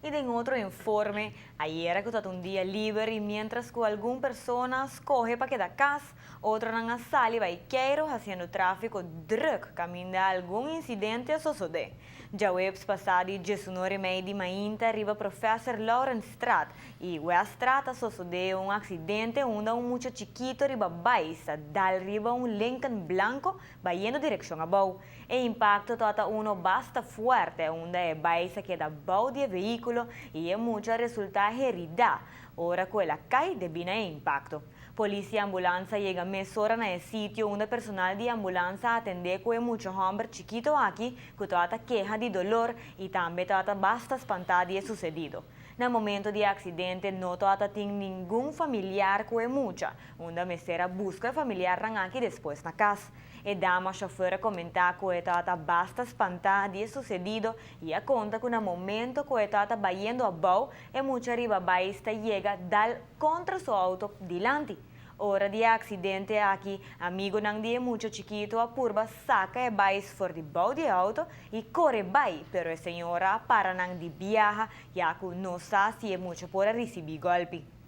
Y den otro informe, ayera cu ta un dia liber y mientras cu algun persona a scoge pa keda cas, otronan a sali bay keiro haciendo trafico druk caminda algun incidente a sosode. Diahuebs pasa di 11:30 di mainta riba Professor Laurensstraat y Weststraat a sosode un accidente unda un mucha chikito riba bais a dal riba un Lincoln blanco bayendo direccion abou. E impacto tabata uno basta fuerte unda e bais a keda bou di e vehiculo y e mucha a resulta herida ora cu el a cay debi na e impacto. Polis y ambulance a yega mesora na e sitio unda personal di ambulance a atende cu e mucha homber chikito aki cu tabata keha di dolor y tambe tabata basta spanta di e sucedido. Na momento di accidente no tabata tin ningun familiar cu e mucha, unda mester a busca e familiarnan aki despues na cas. E dama chauffeur a comenta cu e tabata basta spanta di e sucedido y a conta cu na momento cu e tabata bayendo abou, e mucha riba bais ta yega dal contra su auto dilanti. Ora di e accidente aki, amigonan di e mucha chikito a purba saca e bais for di bou di e auto y core bay, pero e señora a para nan di biaha ya cu no sa si e mucha por a ricibi golpi.